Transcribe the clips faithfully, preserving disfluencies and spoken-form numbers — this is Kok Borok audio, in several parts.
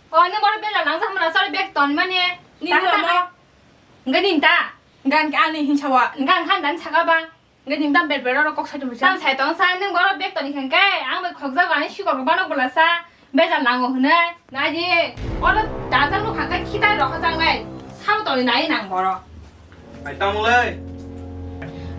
O, nung borok bejal nang samra sari bag ton mani. Ni Tang tamo. Tang. Enggak ninta. Gan ke ani hinsawa. Enggak kan dan saka ba. Enggak ninta ber ber oro kok sai tong. Sam sai tong sa nung borok bag ton ikan ke. Ang bai khokjak ani sikor bano bola sa. Bejal nango hwnwi. Naidi, oro dajak nukha khe khitai rokha jaknai. Sabo tongwi nai nang borok. Ai, tamulai.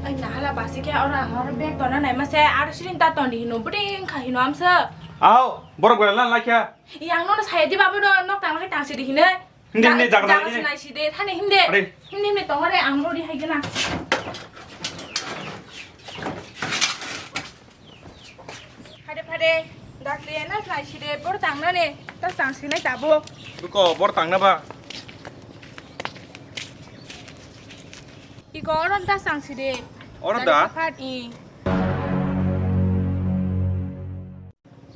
Ai, nahala basi khe oro ang oro bag tona naima se, aro siring ta toni hino, bwding kha hino amsa. Aho, borok bai lan laikha. Yang nono saya di babu no, nok tang lai tang sidi hino. Hindi, hindi, jaga jaga nai, hindi. Sinai sidi, thani hindi. Are. Hindi, hindi, tongore ang rodi hai gana. Phade phade, dakti na sai side bor tangna ne, ta sang sinai tabuk. Biko, bor tangna ba? Iko orom ta sang side. Oro da? Phat i.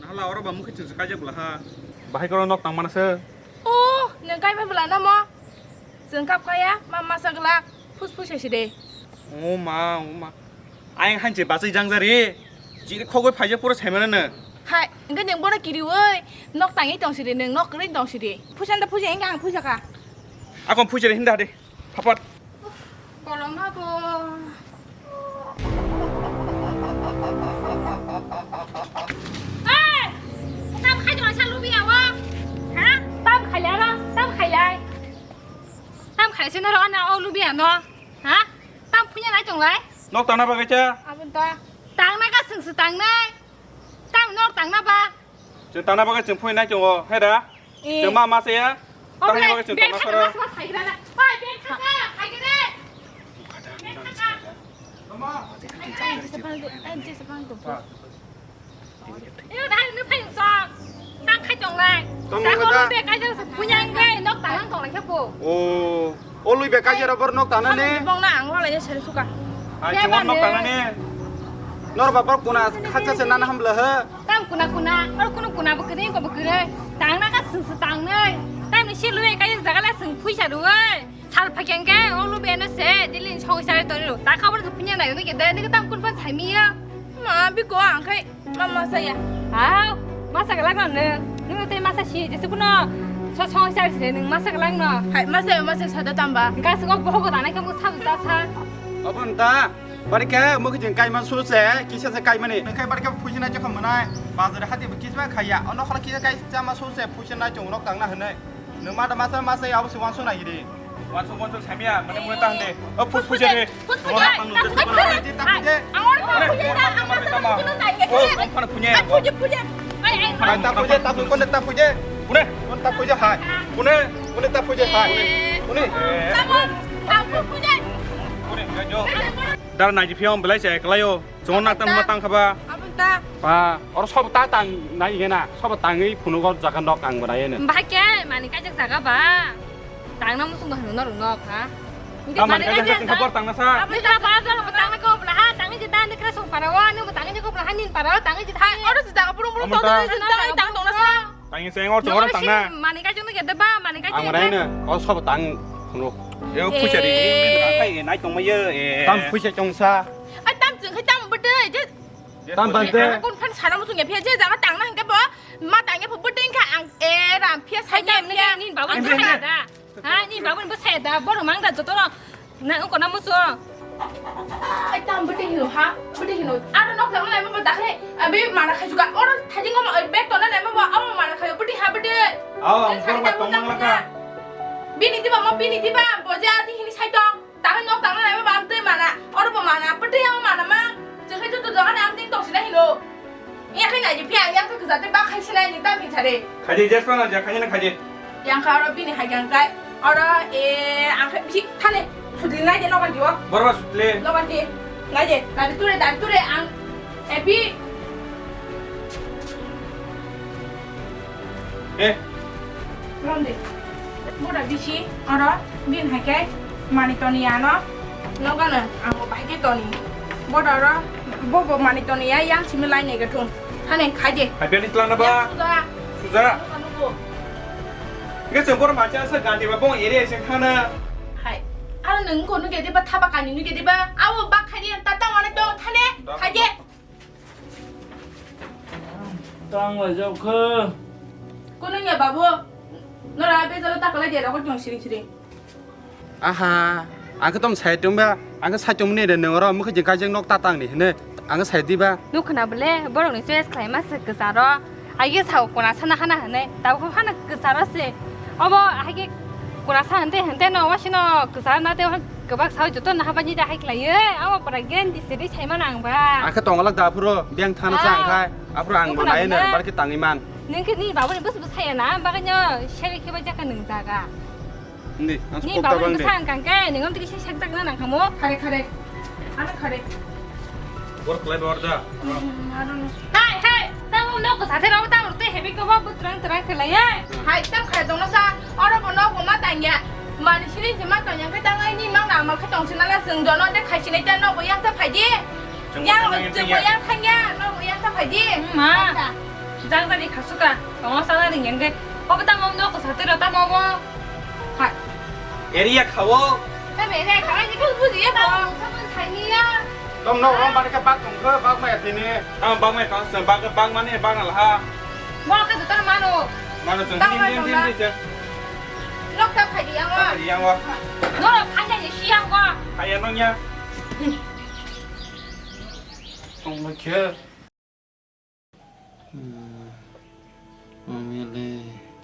Nahala oro ba mukhe chwng kaijak bwla ha. Bahai koro nok tang mana se? Oh, nang kai ma bwla na mo? Chwng kap kaya, ma masa glak, phus phus hai side. O ma, o ma. Ayang hanche bachai jangjari. Jiri khogoi phaijak pura saimano no. Hai, engke neng bono kiriwi. Nok tangwi tong sidi, neng nok kwrwi tong sidi. Phuisa da phuisa engke ang phuisa kha. Akon phuisa de hinda de. Phapat. Kolom habo. Hey! Tam khai jora sa lubi awa. Ha? Tam khai lai ro, tam khai lai. Tam khai se no ro na o lubi ano. Ha? Tam phunya nai tong lai. Nok tangna bagwi cha. Abon ta. Tangna ka sung su tangnai. Tam nok tangna ba. Chwng tangna bagwi chwng phunya nai tongo. He da? Eh. Chwng ma ma se ya. Tangna bagwi chwng tangna soro. Mas mas khai gra na. Pai, bag kha kha, khai gra. Bag kha kha. Ai, jesa pang tu, ai, jesa pang tu. Iyo, dai, nung phai song. Tang khai tong lai. Tamo kata. Be kaisa se punyang be nok tang tong lai khe bo. O, o lui be kaisa ro bor nok tang na ne. Bong na ang lai se suka. Ai, chumor nok tang na ne. Nor ba bor kuna khacha se nana hamla he. Tam kuna kuna, or kunu kuna bo kene ko bo kere. Tang na ka sung su tang ne. Tam ni se lui kaisa jaga la sung phuisa ruwe. Sal phakeng ke, o lubi ano se, dilin song sari tori ro. Ta khabar tu punya na, ni ke dai, ni ke tam kun pan sai mi ya. Ma, biko ang khai, ma, ma saya. Aw, masa galak no nung. Nung tei masa si, jese kuno so song sari se, nung masa galak no. Hai, masa, masa sada tamba. Gas go go go dana ke mo sa sa sa. Abon ta, barika mo ke jeng kai man su se, kisa se kai mani. Nung kai barika phuisi na chokha manai. Bazar hati bo kisma khaya. Ono khala kisa kai chama su se, phuisi na chong rok tang na hwnai. Nung ma da masa masa ya, abo se wansuk nai di. Wansuk wansuk samya, mane mune ta hande. O phus phus de. Phus phus de. Phus phus de. Ang oro phus phus de, ang oro phus phus de. O, tong phana phunye. Phus phus phus. Ai, ai. Ai, ta phus phus, ta phus phus, ta phus phus. Pune. Pune ta phus phus hai. Pune, pune ta phus phus hai. Pune. Tamo, ta phus phus. Pune, gajo. Dar naji phiong belai se kelayo. Chong nak tam ma tang khaba. Abon ta. Pa, oro sob ta tang nai gena, sob tangwi phunuk o jaga nok ang bo nai ne. Bahai ke mani kaijak jaga ba. Tang na musung ba hanu norok nok ha. Tam mani kaijak jaga khobor tang na sa. Abon ta ba ba ba tang na ko bla ha, tang ji ta ne kra song para wa, ne ba tang ji ko bla ha nin para, tang ji ta. Oro si jaga purung purung tong tong tang tong na sa. Tangni se ngor chongor tangna. Mani kai chong ge deba, mani kai chong. Ang rai na, o sob tang phunuk. Yo pucha ri, kai nai tong ma ye. Tam pucha chong sa. Ai tam chong khai tam bede je. Tam bante. Kon phan sana mo chong ya phia je jaga tang na hingke bo. Ma tang ya pho bede ka ang e ram phia sai ya phia. Ni ba ko sai da. Ha, ni babu ni bwsai da, borok mang da joto rok. Na wngkha na musu. Ai, tam bwtwi hino ha, bwtwi hino. Aro nok tangna naima bo dakhli, abi mana khajuka. Oro thajingo ma, bag tonna naima bo, abo mana khayo, bwtwi ha, bwtwi. Aw, ang borok bai tongmang lakha. Bini diba mo, bini diba, bo je ati hini sai tong. Dakhli nok tangna naima bo, ang twi mana. Oro bo mana, bwtwi abo mana ma. Chwng khe joto jaga ni ang twi tong sina hino. Iya khe nai di, phiya yang khe kwchate bak khai sinai ni tam hinsare. Khaidi, just na ja, khaidi na khaidi. Yang kha oro bini hai yang kai. Oro, e, ang khe bisi thani sudli nai de nokan di o. Borba sudli. Nokan di. Nai de, nai de ture, nai de ture ang. E, bi. Eh. Lon de. Bora bisi, oro, bin hai khe, mani toni ano, nogano, ang bo bahai khe toni. Bora oro, bo bo mani toni ya, yang simi lai nege thung. Hane, khai de. Hai, bini tlana ba? Yang suda. Suda? Nogano bo. Nge se bora macha sa gandi ba, bong ere se khana. Hai. Aro nung ko nuge de ba, thaba kani nuge de ba, abo ba khai de, tata mane to, thane, khai de. Tang lai jao khe. Kunung ya babu. Nora bejalo takalai de rokol tong siring siring. Aha, ang khe tong sai tong ba, ang khe sai tong ni de nang oro mukhe je kajeng nok ta tang ni hene, ang khe sai di ba. Nuk khna bole, borok ni choice khlai ma se kwcharo. Ai khe sao kona sana hana hene, tabo khe hana kwcharo se. Obo ai khe kona sa hente hente no, wasi no kwcharo na te kwbak sao joto na haba ni da hai khlai ye, abo pura gen di se de sai ma nang ba. Ang khe tong lak da phuro, beng thana sa ang khai, aphuro ang bo nai ne, bar khe tang iman. Nung khe ni babu ni bus bus hai na, baganya seri khe ba jaka nung jaga. Hindi, ang ni babu ni bus ang kang kai, nung am tiki sek jak na nang kamo, khare khare. Ano khare. Bor klai bor da. Hai hai, tamo nok ko sathe ro, tamo te hebi ko ba bu terang terang khe lai. Hai, tam khai dong sa, oro bo nok bo ma tang ya. Mani sini jima tang yang khe tang ai ni mang na ma khe tong sina la sung dono de khai sini ta nok bo yang ta phai di. Yang jeng yang thangya, no yang ta phai di. Ma. Jang tadi khasuka. Tong sana ring yang ke. Obo ta mom no ko sati ro ta mo bo. Ha. Area khawo. Ta me area khawo ni ko buji ya ko. Sabun sai ni ya. Tom no rom bar ke bak tong ko bak ma tini. Ta bak ma ka sa bak bak mane bak na la ha. Mo ka ta mano. Mano jeng din din din din. Lok ta phai di yang wa. Yang wa. No ro phai ya si yang wa. Phai ya no ya. Tongma khe. Hmm. Mami le.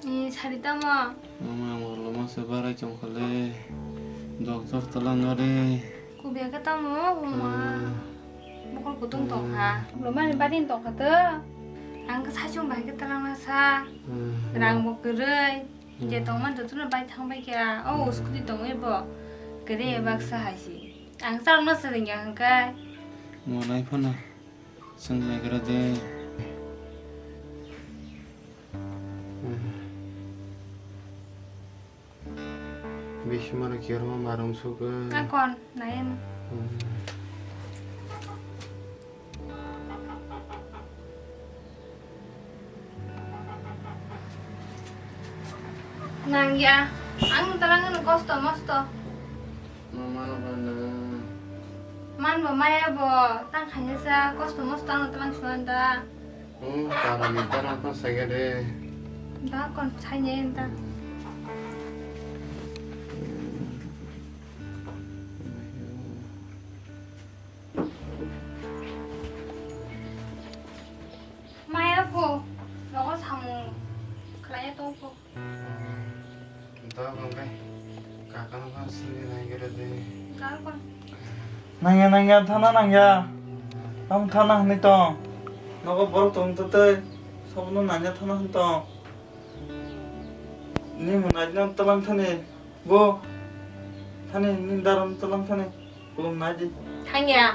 Ni sari tamo. Mama ang loma se barai chong khale. Doctor tala no re. Kubia khe tamo, uma. Hmm. Bokol kutung tong ha. Loma ni bari tong kha to. Ang khe sachung bai khe tala ma sa. Hmm. Rang bo kwrwi. Je tongma jotono bai thang bai kha. O scooty tongwi bo. Kwrwi baksa hai si. Ang chwng no swrwng ya hwnkhe. Mo nai phano. Chwng naigra de. Bisimano kirma marum suka. Akon, naim. Nang ya, ang talang kosto mosto. Mama no bana. Man bo maya bo, tang khainasa kosto mosto ang talang suan da. Hmm, para ni para pa saya de. Da kon saya da. Maya ko, nogo samung khlaiya tong ko. Da bangkai, kakang pa sini nai gere de. Nangya, nangya, thana nangya. Tam thana hwnwi tong. Nogo borok tong twtwi, sobono nangya thana hwn tong. Ni mwnai no twlang thani. Bo thani ni daram tlang thani kulum nai di. Thangya.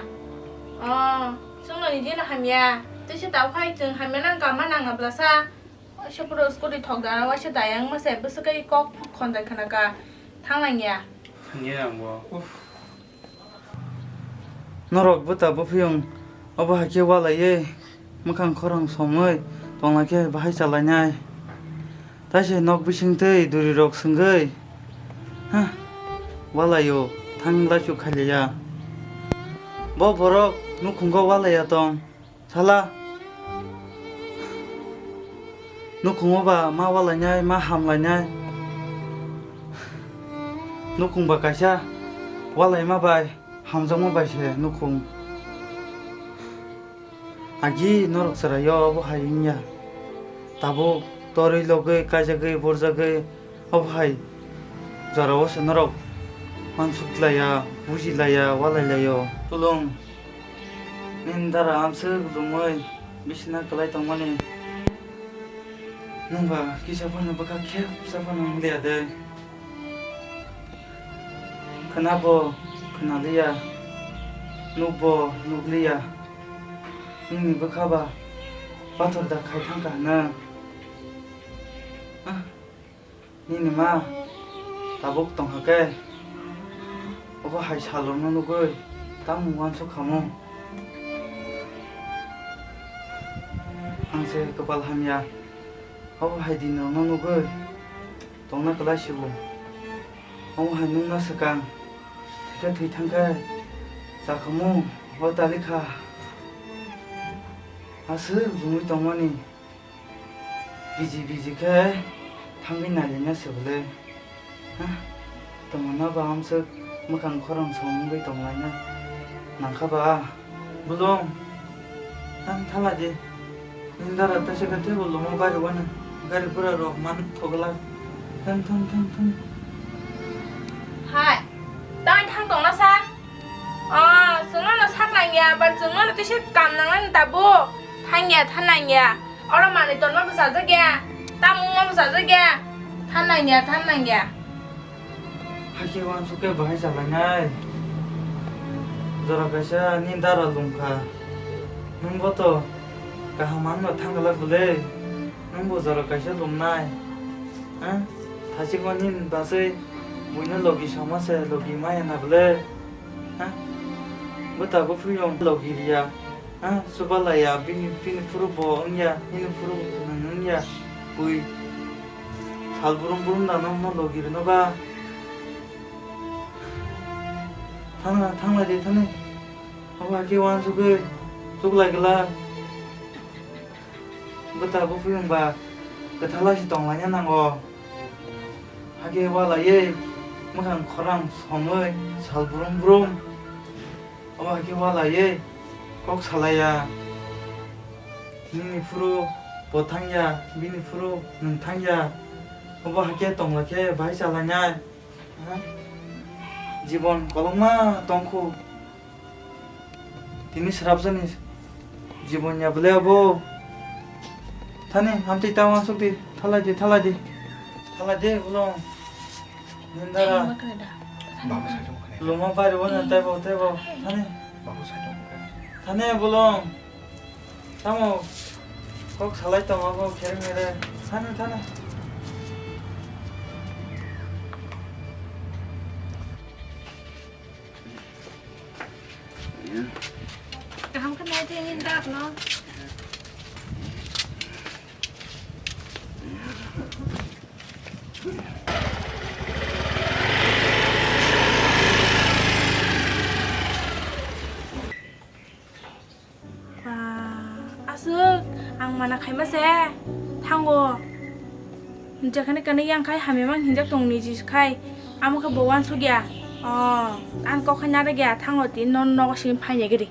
Oh, chwngno ni dino hamya. Tei se tau khai chwng hamya nang kama nang na blasa. Waisa puro scooty thok dana waisa dayang masa bwswk kai kok khonjak khana ka. Thang nangya. Thangya ang bo. Uff. Norok bwta bwphiyong obo hai khe walaiwi mwkhang khorang somwi tongla khe bahai chalainai. Taise nok bising twi duri rok swngwi, ha, walaio thang laisu khailiya. Bo borok nukhungo walaiya tong. Sala. Nukhungo ba ma walainai, ma hamlainai. Nukhung ba kaisa walaima bai, hamjakma bai se nukhung. Agi norok chwraio obo hai wngya. Tabuk torwi logwi, kaijagwi, borjagwi, obo hai jorao se norok uansuk laiya, buji laiya, walai laio. Tulung, nini dara amswk lungwi bisina kwlai tongmani. Nwng ba kisa phano bwkha khepsa phano wng liya de. Khwnabo khwnaliya, nukbo nukliya. Nini bwkha ba pathor da khai thang kha hwnwi. Ah, nini ma tabuk tong kha khe, obo hai salrokno nugwi tamo uansuk khamu. Ang se kwpal hamya, obo hai dinirokno nugwi tongna kwlai sibo. Omo hai nungna swkang, thwikhe thwi thangkhe chakhamu o talikha aswk bumui tongmani. Biji biji khe Thangwi nailina se bwle. Ha? Tongmano ba amswk mwkhang khorang song wngwi tonglaina nangkha ba? Bolong, ang thala di. Nindara tese ka tebo lomo gari wana. Gari pura rok man thogla. Thang, thang, thang, thang. Hai, tang thang tongna sa? Oh, chwngno no sak nangya, but chwngno no tese kam nangnani tabuk. Thangya, than nangya. Oro manwi tonma bwsajak ya. Tamungma bwsajak ya. Than nangya, than nangya. Hakhe uansuk khe bahai chalainai. Jora kaisa nini dara lungkha. Nwngbo to kaham manno thangglak bwle. Nwngbo jora kaisa lumnai. Ha? Thachikma nini bachwi buino logi sama se logi maya na bwle. Ha? Bwta buphuiyung logi riya. Ha? Chubalaiya bini, bini phuru bo wngya, nini phuru nwng wngya. Bui. Sal brum brum da no, no logi rwno ba. Thangna, thanglai de thani. Abo hakhe uansugwi chuklai glak. Bwta buphuiyung ba kwthalai se tonglaina nango. Hakhe walaiwi mwkhang khorang somwi sal brum brum. Obo hakhe walaiwi kok salaiya. Nini phuru bo thangya, bini phuru nwng thangya. Obo hakhe tongla khe bahai chalainai. Ha? Jibon kolokma tongkhu. Tini srapjani jibon ya bwle abo. Thani, amtwi ta uansuk di, thalai di, thalai di. Thalai di, bolong. Nindara. Baba sajung kane. Luma bari wana taibo, taibo. Thani. Baba sajung kane. Thani, bolong. Tamo. Kok salai tong abo, khere mere. Thani, thani. Kaham khe nai di, nini dad no. Ba, aswk ang mana khaima se thango. Jekhane kane yang khai hamya mang hinjak tong ni jis khai. Amo khe bo uansuk ya. O, ang kok khai narak ya thango tini nogo simi phainai gede.